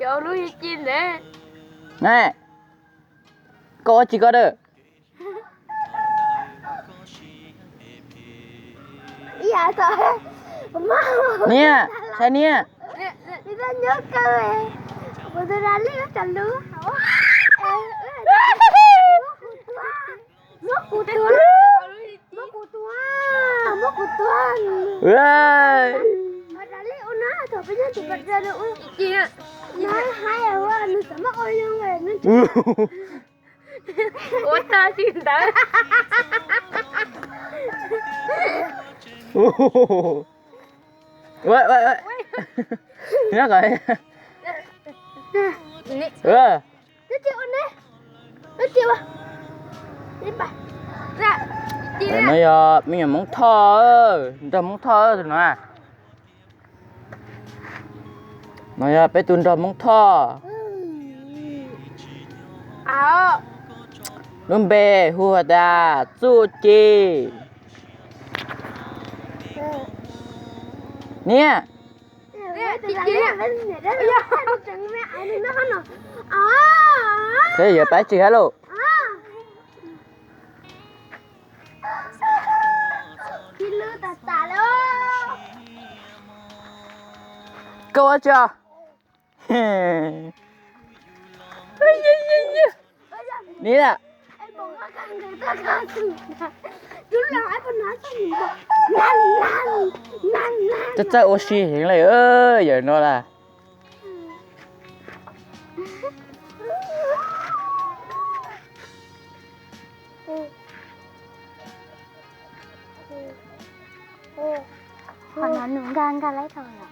Cov lub ci ntawd. Nai, koj ua tsis koj dawb. Niam, saib niam. Muab kuv tua, muab kuv tua, muab kuv tua. Ua tag tsis ntawd. No yog me nyuam Hmoob Thoj, nrog Hmoob Thoj tus no. No yog peb tus nrog Hmoob Thoj. Lub npe hu has tas Txuj Ci. Niam, yawg pab tsis hab lauj. Koj ua tsi os? Niam, txawj txawj ua si heev li yawm no las. Qhov no nws nkag nkag lawm thaum yom.